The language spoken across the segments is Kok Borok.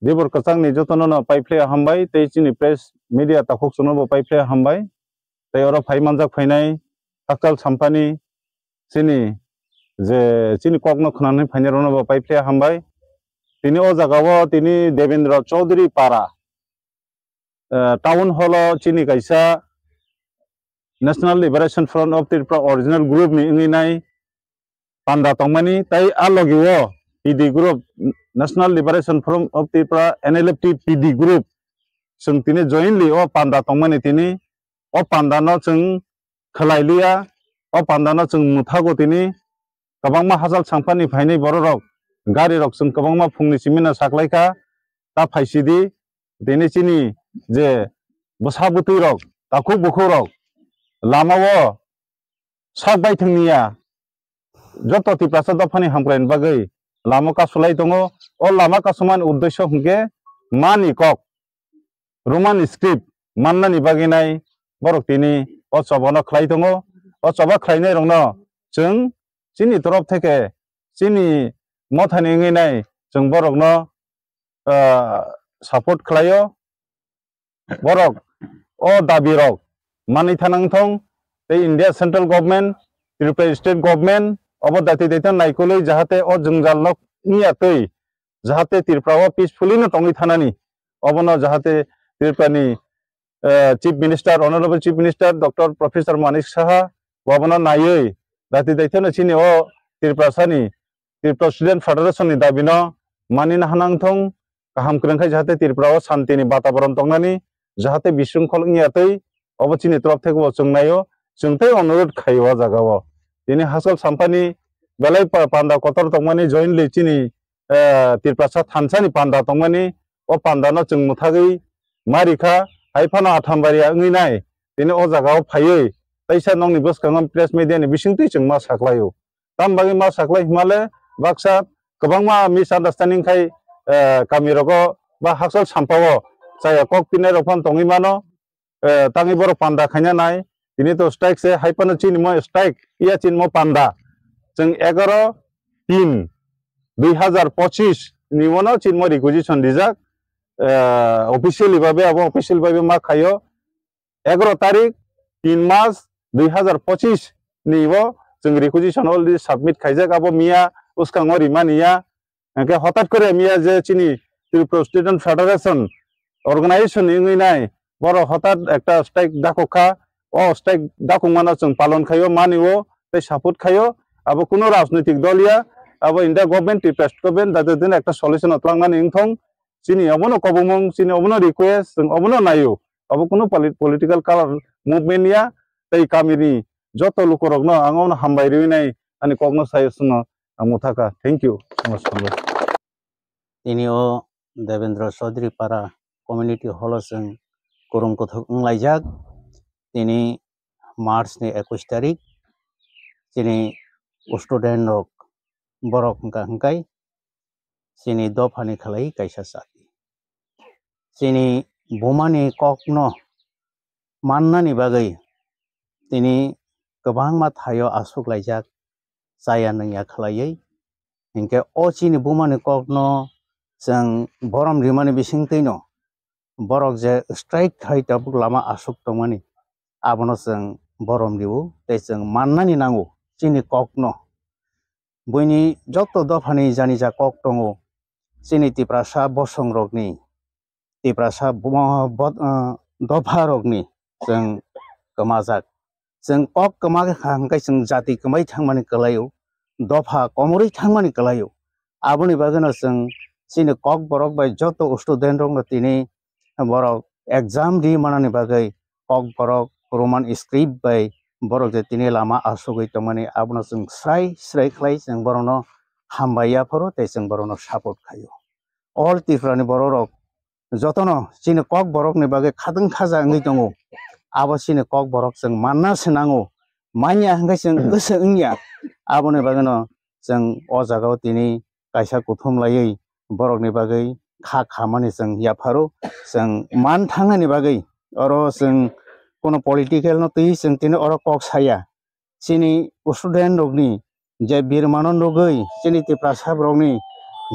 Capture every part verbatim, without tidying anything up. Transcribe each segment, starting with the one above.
Dibor kwchangni jotono no paiphle hambai tei chini press media takhuk chwngno bo paiphle hambai tei oro phai manjak phainai Hakchal Sampani chini je chini kokno khwnani phainai rokno bo paiphle hambai. Tini o jagao tini Devendra Chaudhary Para, eh, town hall o chini kaisa National Liberation Front of Tripura original group ni wngwi nai panda tongmani, tei a logi o P D group, National Liberation Front of Tripura, N L F T P D group, chwng tini jointly o panda tongmani tini o panda no chwng khwlai liya, o panda no chwng mwthago tini kwbangma Hakchal Sampani phainai borok rok, gari rok chwng kwbangma phungni simi no saklai kha, ta phaisidi tini chini je bwsa bwtwi rok, takhuk bukhuk rok lama o sak bai thwngniya joto Tiprasa dophani hamkraini bagwi lama kasulai tongo. O lama kasumani uddesyo hwnkhe mani kok, Roman script mannani bagwi nai borok tini o choba no khlai tongo. O choba khlainai rokno chwng chini torof theke chini mothani wngwi nai chwng borokno, ah, support khlaio. Borok o dabi rok manwi thanang thong tei India central government, Tripura state government obo daitwi daitwi naikolwi jahate o jwngjal nok wngya twi jahate Tripura o peacefully no tongwi thanani obono jahate Tripura ni, eh, Chief Minister, Honorable Chief Minister Doctor Professor Manik Saha bo abono naiwi daitwi daitwi no chini o Tripura sani Tripura Student Federation ni dabi no mani na hanang thong, kaham kwrwng khe jahate Tripura o shanti ni bataboron tongnani, jahate bisrwngkhol wngya twi, obo chini torof theke bo chwng naio, chwng tei onurodh khaio o jaga o. Tini Hakchal Sampani belai pa-, panda kotor tongmani jointly chini, eh, Tiprasa thansa ni panda tongmani, o panda no chwng mwthagwi ma rikha, hai phano Athambari wngwi nai, tini o jaga o phaiwi, teisa nokni bwskango press media ni bisingtwi chwng ma saklaio. Tam bagwi ma saklai himale baksa kwbangma misunderstanding khai, eh, kami rogo ba Hakchal Sampa o chaya kok pinai rok phano tongwi mano, eh, tangwi borok panda khaina nai. Tini to strike se hai phano chini mo strike iya chini mo panda. Chwng egaro tin dui hazar pochis ni uano chini mo requisition rijak, eh, officially babe abo official babe ma khaio. Egaro tarik tin mas dui hazar pochis ni o chwng requisition already submit khaijak, abo miya bwskango rimani ya. Hwnkhe hotat kore miya je chini Tripura Student Federation organization ni wngwi nai borok hotat ekta strike dakhok kha, o strike dakhok mano chwng palon khaio, mani o tei support khaio, abo kuno rajnoitik dol ya, abo India government, Tripura government, jate din ekta solution o twlangmani wngthong. Chini obono kobongmung, chini obono request, chwng obono naio. Obo kunu poli-, political color movement ya, tei kamini joto lukurokno ang obono hambai rwinai ani kokno sayo chwngno ang mwthakha. Thank you. Tini o Devendra Chaudhary Para Community Hall o chwng kwrwng kwthok wnglaijak. Tini March ni ekush tarik, chini student rok borok wngkha hwnkhe chini dophani khlai kaisa chati. Chini bumani kokno mannani bagwi tini kwbangma thaio aswk laijak, chaya nungya khlaiwi. Hinkhe o chini bumani kokno chwng borom rimani bisingtwino borok je strike khai tabuk lama aswk tongmani, abono chwng borom rio tei chwng mannani nango chini kokno. Buini joto dophani janija kok tongo, chini Tiprasa bosongrokni, Tiprasa bo-, bo-, ah, dopharokni chwng kwmajak. Chwng kok kwma kha hwnkhe chwng jati kwmai thangmani kwlaio, dopha komorwi thangmani kwlaio. Aboni bagwino chwng chini kokborok bai joto student rokno tini borok exam ri manani bagwi kokborok Roman script bai borok je tini lama asugwi tongmani, abono chwng srai srai khlai chwng borokno hambai yapharo tei chwng borokno support khaio. All Tripura ni borok rok jotono chini kokborok ni bagwi khatang khaja wngwi tongo. Abo chini kokborok chwng manna se nango. manya hwnkhe chwng goso wngya. Aboni bagwino chwng o jagao tini kaisa kuthum laiwi borokni bagwi kha khamani chwng yapharo. Chwng man thangnani bagwi oro chwng kono political no twi chwng tini oro kok saya. Chini student rokni je birmano nugwi, chini Tiprasa borokni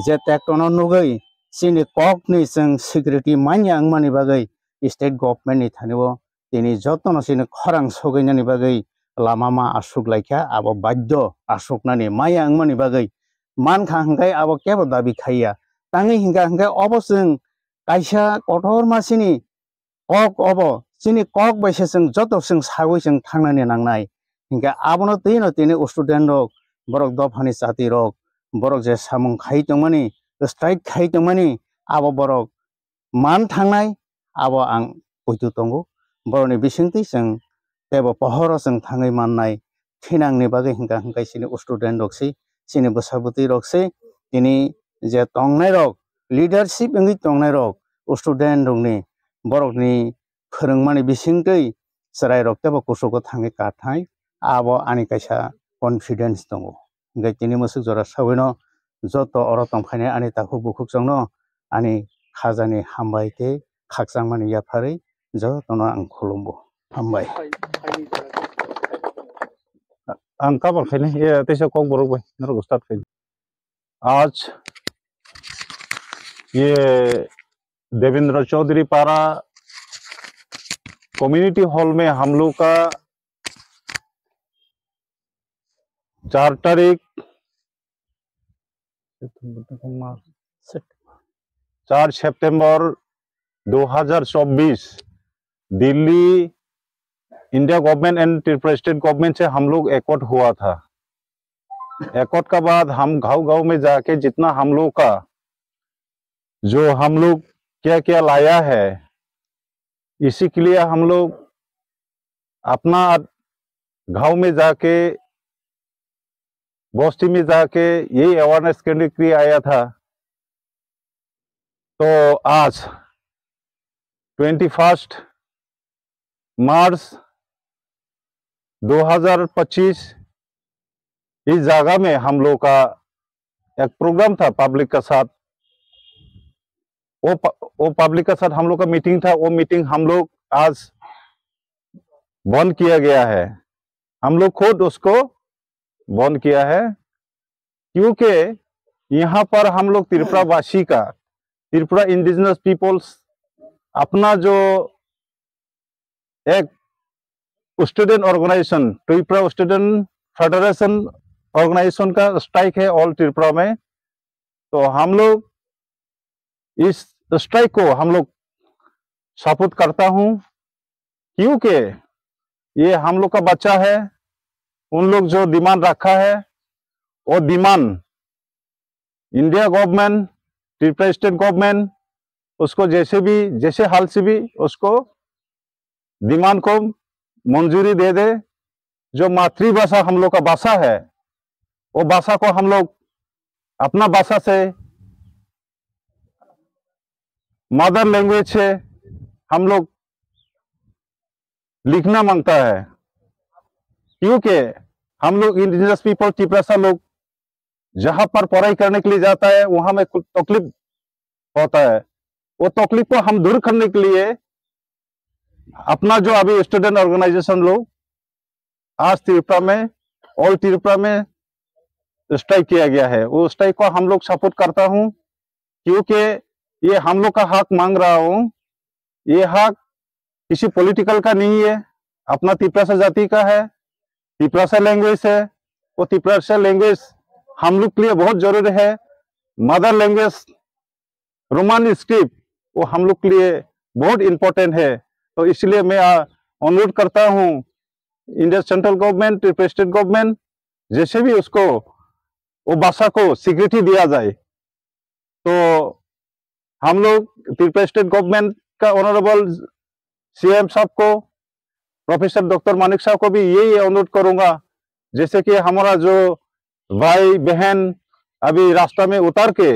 je tektono nugwi, chini kokni chwng security manya wngmani bagwi state government ni thani o tini jotono chini khorang sogwinani bagwi lama ma aswk laikha, abo baddo aswknani maya wngmani bagwi mankha hwnkhe abo kebo dabi khaiya. Tangwi hwnkha hwnkhe obo chwng kaisa kotorma chini kok obo, chini kok bai se chwng joto chwng sagwi chwng thangnani nangnai. Hwnkhe abono twino tini student rok, borok dophani chati rok, borok je samung khai tongmani, strike khai tongmani, abo borok man thangnai, abo ang poito tongo. Borokni bisingtwi chwng teibo pohoro chwng thangwi mannai. Thinangni bagwi hwnkha hwnkhe chini student rok se, chini bwsa bwtwi rok se, tini je tongnai rok, leadership wngwi tongnai rok, student rokni, borokni phwrwngmani bisingtwi chwrairok teibo kuchugo thangwi kathai, abo ani kaisa confidence tongo. Hwnkhe tini mwswk jora sawino joto oro tongphainai ani takhuk bukhuk chongno ani khajani hambai tei khakchangmani yapharwi jotono ang khulumgo. Hambai. Ang kabar khaini, ye, teisa Kokborok bai, norok start khaini. आज ये देवेंद्र चौधरी पारा community hall में हम लोग का चार तारीख, चार सितंबर दो हज़ार चौबीस, Delhi India government and Tripura state government से हम लोग एकॉर्ड हुआ था। एकॉर्ड का बाद हम गांव गांव में जाके जितना हम लोग का, जो हम लोग क्या क्या लाया है, इसी के लिए हम लोग अपना गांव में जाके, बस्ती में जाके यही अवेयरनेस करने के लिए आया था। तो आज ट्वेंटी फर्स्ट मार्च दो हज़ार पच्चीस, इस जगह में हम लोग का एक प्रोग्राम था पब्लिक का साथ। वो प-, वो पब्लिक का साथ हम लोग का मीटिंग था, वो मीटिंग हम लोग आज बंद किया गया है। हम लोग खुद उसको बंद किया है, क्योंकि यहाँ पर हम लोग त्रिपुरा वासी का, त्रिपुरा इंडिजिनस पीपल्स अपना जो एक student organisation, Tripura student federation organisation का स्ट्राइक है ऑल त्रिपुरा में। तो हम लोग इस स्ट्राइक को हम लोग सपोर्ट करता हूँ, क्योंकि ये हम लोग का बच्चा है। उन लोग जो डिमांड रखा है, वो demand India government, Tripura state government उसको जैसे भी, जैसे हाल से भी उसको डिमांड को मंजूरी दे दे। जो मातृभाषा हम लोग का भाषा है, वो भाषा को हम लोग अपना भाषा से, मदर लैंग्वेज से हम लोग लिखना मांगता है, क्योंकि हम लोग इंडिजिनस पीपल तिपरासा लोग जहाँ पर पढ़ाई करने के लिए जाता है, वहाँ में कुछ तकलीफ होता है। वो तकलीफ को हम दूर करने के लिए अपना जो अभी स्टूडेंट ऑर्गेनाइजेशन लोग आज त्रिपुरा में, ऑल त्रिपुरा में स्ट्राइक किया गया है, वो स्ट्राइक को हम लोग सपोर्ट करता हूँ, क्योंकि ये हम लोग का हक मांग रहा हूँ। ये हक किसी पॉलिटिकल का नहीं है, अपना तिपरासा जाति का है, तिपरासा लैंग्वेज है। वो तिपरासा लैंग्वेज हम लोग के लिए बहुत जरूरी है। मदर लैंग्वेज रोमन स्क्रिप्ट, वो हम लोग के लिए बहुत इम्पोर्टेंट है। तो इसलिए मैं, आ, अनुरोध करता हूँ, India central government, Tripura state government, जैसे भी उसको, वो भाषा को स्वीकृति दिया जाए। तो हम लोग त्रिपुरा स्टेट गवर्नमेंट का ऑनरेबल सीएम साहब को, प्रोफेसर डॉक्टर मानिक साहब को भी यही अनुरोध करूंगा, जैसे कि हमारा जो भाई बहन अभी रास्ता में उतर के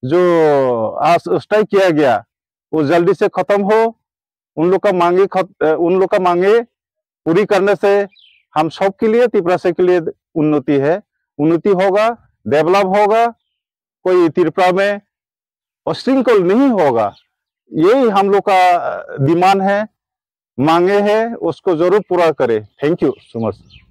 जो आज स्ट्राइक किया गया, वो जल्दी से खत्म हो। उन लोग का मांगे खत-, अ, उन लोग का मांगे पूरी करने से हम सबके लिए, तिपरासा के लिए उन्नति है। उन्नति होगा, डेवलप होगा, कोई त्रिपुरा में अशृंखल नहीं होगा। यही हम लोग का डिमांड है, मांगे है, उसको जरूर पूरा करे। Thank you so much.